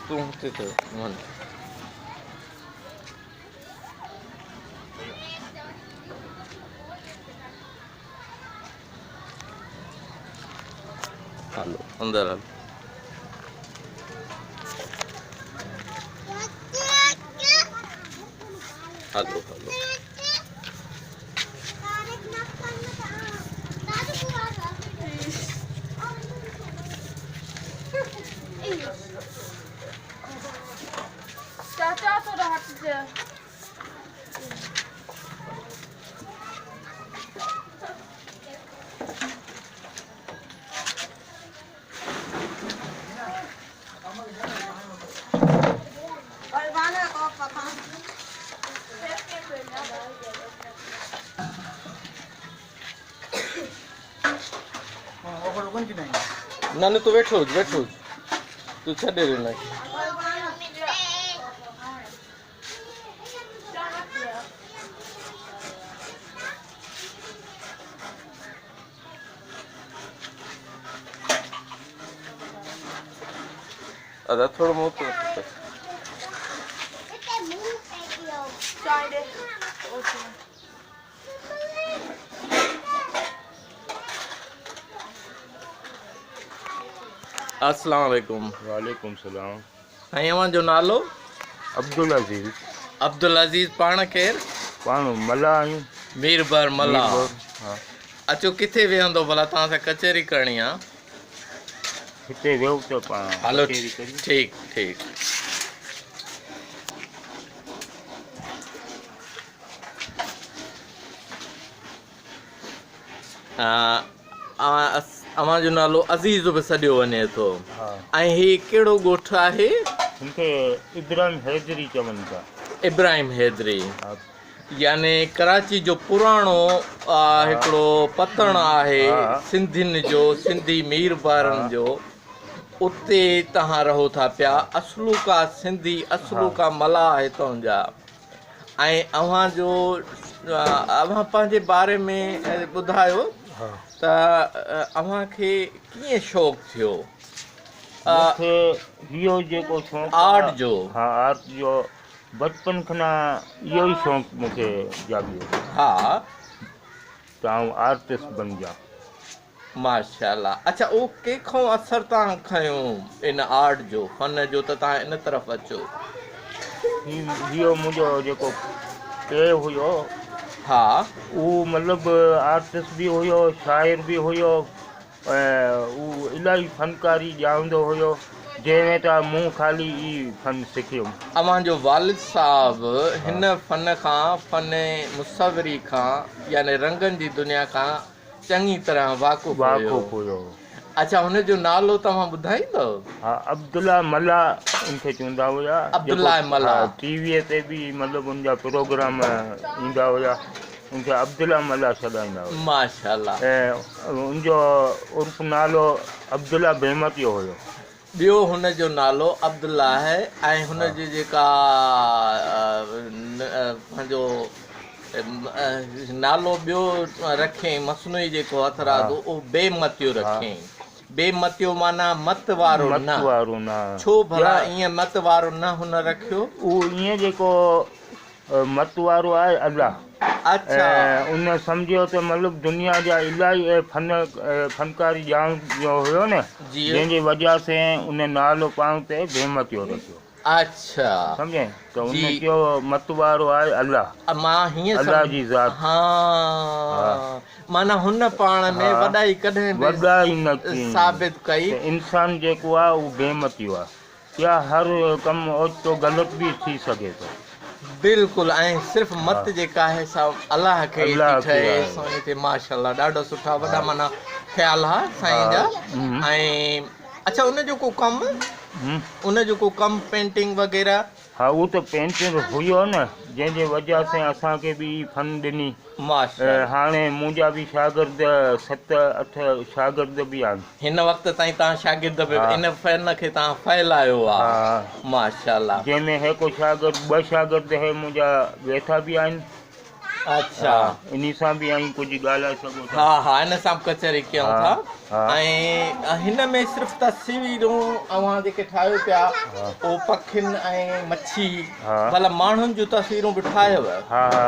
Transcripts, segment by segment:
تون هتي ته وڃ. هلو اندر هل. هلو هلو. نه نه تون ويٺو هج ويٺو هج تون ڇڏي ڏي هن کي. ادا ٿورو مون تي السلام عليڪم. وعليڪم السلام. سائين اوهان جو نالو؟ عبدالعزيز. عبدالعزيز پاڻ ڪير؟ پاڻ ملاح آهيون. ميربحر ملاح. ميربحر ها. اچو ڪٿي ويهندو ڀلا توهان سان ڪچهري ڪرڻي آ. هتي ويهو ته پاڻ هلو ڪچهري ڪريون. ٺيڪ ٺيڪ. اوهان جو نالو عزيز به سڏيو وڃي ٿو ۽ هي ڪهڙو ڳوٺ آهي؟ هن کي ابراهيم حيدري چون ٿا. ابراهيم حيدري يعني ڪراچي جو پراڻو هڪڙو پتڻ آهي سنڌين جو سنڌي ميربحرن جو اتي توهان رهو ٿا پيا اصلوڪا سنڌي اصلوڪا ملاح هتان جا. ۽ اوهان جو اوهان پنهنجي باري ۾ ٻڌايو ته اوهان کي ڪيئن شوق ٿيو مون کي اهو جيڪو شوق آرٽ جو؟ ها آرٽ جو بچپن کان اهو ئي شوق مون کي جاڳيو ها ته آئون آرٽسٽ بنجان. ماشاءالله اڇا اهو ڪنهن کان اثر توهان کنيو ان آرٽ جو فن جو ته توهان ان طرف اچو. هي اهو منهنجو جيڪو پيء هيو ها. اهو مطلب آرٽسٽ به هيو شاعر به هيو ۽ اهو الاهي فنڪاري ڄاڻندو هيو جنهن ۾ ته مون خالي هي فن سکيم. اوهان جو والد صاحب هن فن کان فن مصوري کان يعني رنگن جي دنيا کان چڱي طرح واقف هيو. واقف هيو. اڇا هن جو نالو توهان ٻڌائيندؤ؟ ها عبدالله ملاح ان کي چوندا هيا. عبدالله ملاح. ها ٽي ويء تي به مطلب ان جا پروگرام ايندا هيا ان کي عبدالله ملاح سڏائيندا هيا. ماشاءالله. ۽ ان جو عرف نالو عبدالله بيمتيو هيو. ٻيو هن جو نالو عبدالله آهي ۽ هن جي جيڪا پنهنجو نالو ٻيو رکيائين مصنوعي جيڪو هٿرادو اهو بي متيو رکيائين. بي متيو معنيٰ مت وارو نه. ڇو ڀلا ائين مت وارو نه هن رکيو؟ اهو ائين جيڪو مت وارو آهي الله. اڇا. ۽ ان سمجهيو ته مطلب دنيا جا الاهي اهي فن فنڪاري ڄاڻ جو هيو نه جي. جنهن جي وجهه سين ان نالو پاڻ تي بي متيو رکيو. اڇا. سمجهين ته ان جي. چيو مت وارو آهي الله. مان هيئن الله جي ذات. ها. معنيٰ هن پاڻ ۾ وڏائي ڪڏهن به وڏائي نه ڪئي. ثابت ڪئي. ته انسان جيڪو آهي اهو بي متيو آهي. يا هر ڪم اوچتو غلط به ٿي سگهي ٿو. بلڪل ۽ صرف مت جيڪا آهي سا الله کي ئي ٿي ٺهي سهڻي ٿئي ماشاءالله ڏاڍا سٺا وڏا معنيٰ خيال ها سائين جا ۽ اڇا ان جو ڪو ڪم ان جو ڪو ڪم پينٽنگ وغيره. ها اهو ته پينٽر هيو نه جنهن جي وجه سين اسان کي به هي فن ڏني. ماشاءالله. هاڻي منهنجا به شاگرد ست اٺ شاگرد به آهن. هن وقت تائين توهان شاگرد به ان فن کي توهان ڦهلايو آ ماشاءالله. جنهن ۾ هڪ شاگرد ٻه شاگرد هي منهنجا ويٺا به آهن. اڇا. انهي سان به اوهين ڪجهه ڳالهائي سگهو ٿا. ها ها ان سان به ڪچهري ڪيون ٿا. ۽ هن ۾ صرف تصويرون اوهان جيڪي ٺاهيو پيا اهو پکين ۽ مڇي ڀلا ماڻهن جون تصويرون به ٺاهيو؟ ها ها.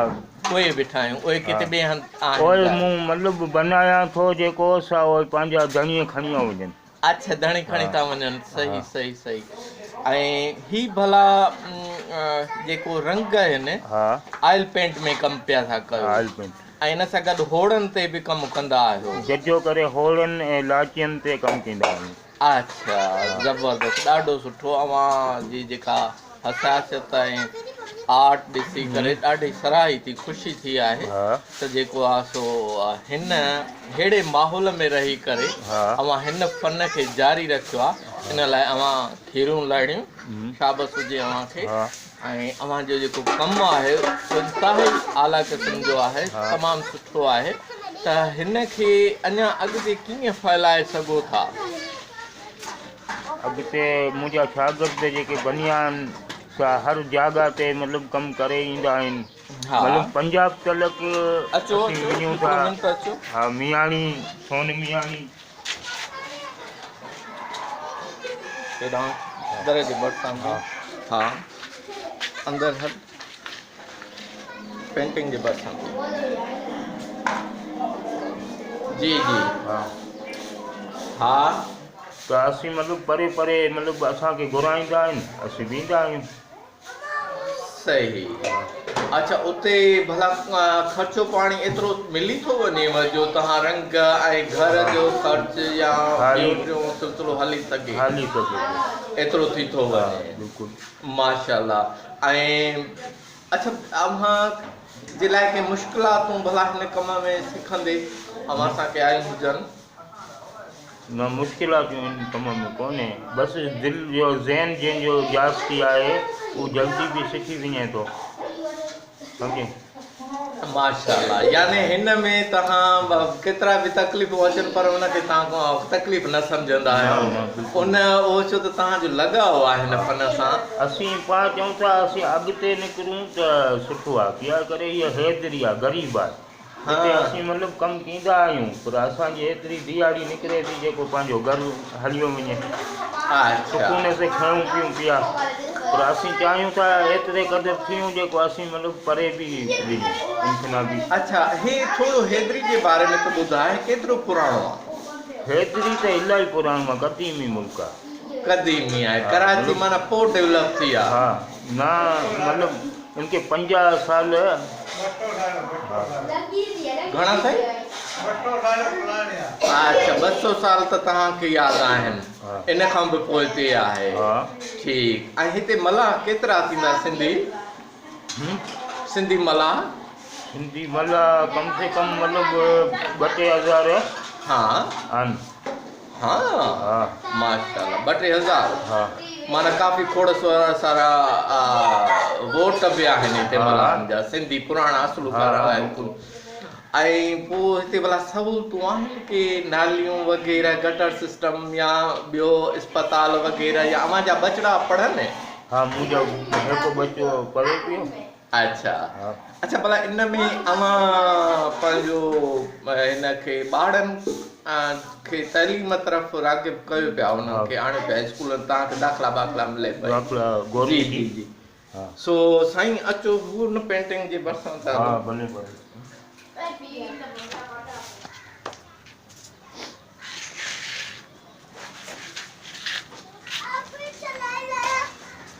اهي به ٺاهيون اهي ڪٿي ٻئي هنڌ آهن؟ اهي مون مطلب بنايان ٿو جيڪو سا اهي پنهنجا ڌڻي کڻي ٿا وڃن. اڇا ڌڻي کڻي ٿا وڃن صحيح صحيح صحيح ۽ هي ڀلا جيڪو رنگ آهن آئل پينٽ ۾ ڪم پيا ٿا ڪيو آئل پينٽ ۽ ان سان گڏ هوڙن تي به ڪم ڪندا آهيو؟ ججهو ڪري هوڙن ۽ لاچين تي ڪم ڪندا آهيون. اڇا زبردست ڏاڍو سٺو اوهان جي جيڪا حساسيت ۽ آرٽ ڏسي ڪري ڏاڍي سرهائي ٿي خوشي ٿي آهي ته جيڪو آ سو هن ههڙي ماحول ۾ رهي ڪري اوهان هن فن کي جاري رکيو آ ان لاء اوهان کيرون لاهڻيون شابس هجي اوهان کي ۽ اوهان جو جيڪو ڪم آهي اهو انتهائي اعليٰ قسم جو آهي تمام سٺو آهي ته هن کي اڃا اڳتي ڪيئن ڦهلائي سگهو ٿا؟ اڳتي منهنجا شاگرد جيڪي بنيا آهن سا هر جاڳهه تي مطلب ڪم ڪري ايندا آهن مطلب پنجاب تلڪ اسين وڃون ٿا. ها مياڻي سون مياڻي. هيڏانهن در جي ڀرسان به ها اندر هل پينٽنگ جي ڀرسان جي جي ها ها ته اسين مطلب پري پري مطلب اسان کي گهرائيندا آهن اسين ويندا آهيون. صحيح اڇا اتي ڀلا خرچو پاڻي ايترو ملي ٿو وڃيو جو توهان رنگ ۽ گهر جو خرچ يا ٻيو ٽيون سلسلو هلي سگهي؟ هلي سگهي ٿو. ايترو ٿي ٿو وڃي. بلڪل. ماشاءالله ۽ اڇا اوهان جي لاء ڪي مشڪلاتون ڀلا هن ڪم ۾ سکندي اوهان سان ڪي آيون هجن؟ نه مشڪلاتون ان ڪم ۾ ڪونهي بس دل جو ذهن جنهن جو جاستي آهي اهو جلدي به سکي وڃي ٿو سمجهي. ماشاءالله يعني هن ۾ توهان ڪيترا به تڪليفون اچن پر ان کي توهان تڪليف نه سمجهندا آهيو ان اهو ڇو ته توهان جو لڳاء آهي هن فن سان. اسين پاڻ چئون ٿا اسين اڳتي نڪرون ته سٺو آهي ڪيا ڪري هيء حيدري آهي غريب آهي. هتي اسين مطلب ڪم ڪيندا آهيون پر اسان جي ايتري ڏهاڙي نڪري ٿي جيڪو پنهنجو گهر هليو وڃي. سڪون سي کائون پيئون پيا پر اسين چاهيون ٿا ايتري قدر ٿيون جيڪو اسين مطلب پري به وڃون انقلابي. اڇا هي ٿورو حيدري جي باري ۾ ته ٻڌاء ڪيترو پراڻو آ؟ حيدري ته الاهي پراڻو آ قديمي ملڪ آ. قديمي آهي ڪراچي معنيٰ پوء ڊولپ ٿي آ. ها نه مطلب ان کي 50 سال. گهڻا سائين؟ اڇا 200 سال ته توهان کي ياد آهن ان کان به پوئتي آهي ٺيڪ ۽ هتي ملاح ڪيترا ٿيندا سنڌي سنڌي ملاح؟ سنڌي ملاح ڪم سي ڪم مطلب 2-3 هزار آهن. ها ماشاءالله 2-3 هزار معنيٰ ڪافي کوڙ سارا ووٽ به آهن هتي ملاحن جا سنڌي پراڻا اصلوڪا روايتون ۽ پوء هتي ڀلا سهولتون آهن ڪي ناليون وغيره گٽر سسٽم يا ٻيو اسپتال وغيره يا اوهان جا ٻچڙا پڙهن؟ ها منهنجو هڪ ٻچو پڙهي پيو. اڇا اڇا ڀلا ان ۾ اوهان پنهنجو هن کي ٻارڙن کي تعليم طرف راغب ڪيو پيا انهن کي آڻيو پيا اسڪولن توهان کي داخلا باخلا ملي پئي جي جي جي سو سائين اچو هو ان پينٽنگ جي ڀرسان ٿا هلون.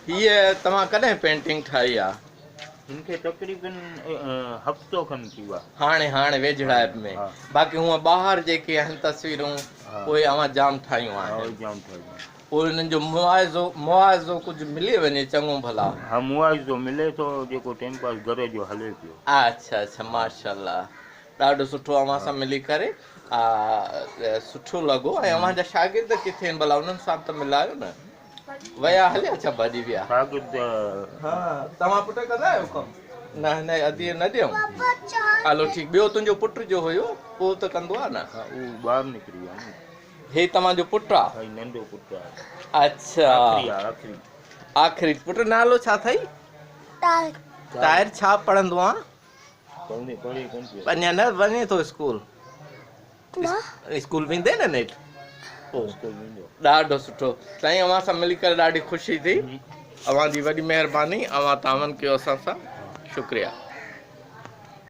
هيء توهان ڪڏهن پينٽنگ ٺاهي آ؟ هن کي تقريبن هفتو کن ٿي ويو آ. هاڻي هاڻي ويجهڙائپ ۾. باقي هونء ٻاهر جيڪي آهن تصويرون اهي اوهان جام ٺاهيون آهن. ها اهي جام ٺاهيون آهن. پوء انهن جو معاوضو معاوضو ڪجهه ملي وڃي چڱو ڀلا. ها معاوضو ملي ٿو جيڪو ٽيم پاس گهر جو هلي پيو. اڇا اڇا ماشاءالله ڏاڍو سٺو اوهان سان ملي ڪري سٺو لڳو ۽ اوهان جا شاگرد ڪٿي آهن ڀلا انهن سان به ته ملايو نه ويا هليا ڇا ڀڄي ويا. شاگرد ها توهان پٽ ڪندا آهيو ڪم نه نه ادي نه ڏيون هلو ٺيڪ ٻيو تنهنجو پٽ جو هيو اهو ته ڪندو آهي نه. ها اهو ٻاهر نڪري ويو آهي نه. هي توهان جو پٽ آ؟ ها هي ننڍو پٽ آ. اڇا آخري آ آخري. آخري پٽ نالو ڇا اٿئي؟ طاهر. طاهر ڇا پڙهندو آن؟ پڙهي پڙهي ڪونه پيو. اڃا نه وڃي ٿو اسڪول؟ اسڪول ويندي نه نيٺ؟ اسڪول ويندو. ڏاڍو سٺو سائين، اوهان سان ملي ڪري ڏاڍي خوشي ٿي. اوهان جي وڏي مهرباني، اوهان تعاون ڪيو اسان سان، شڪريا.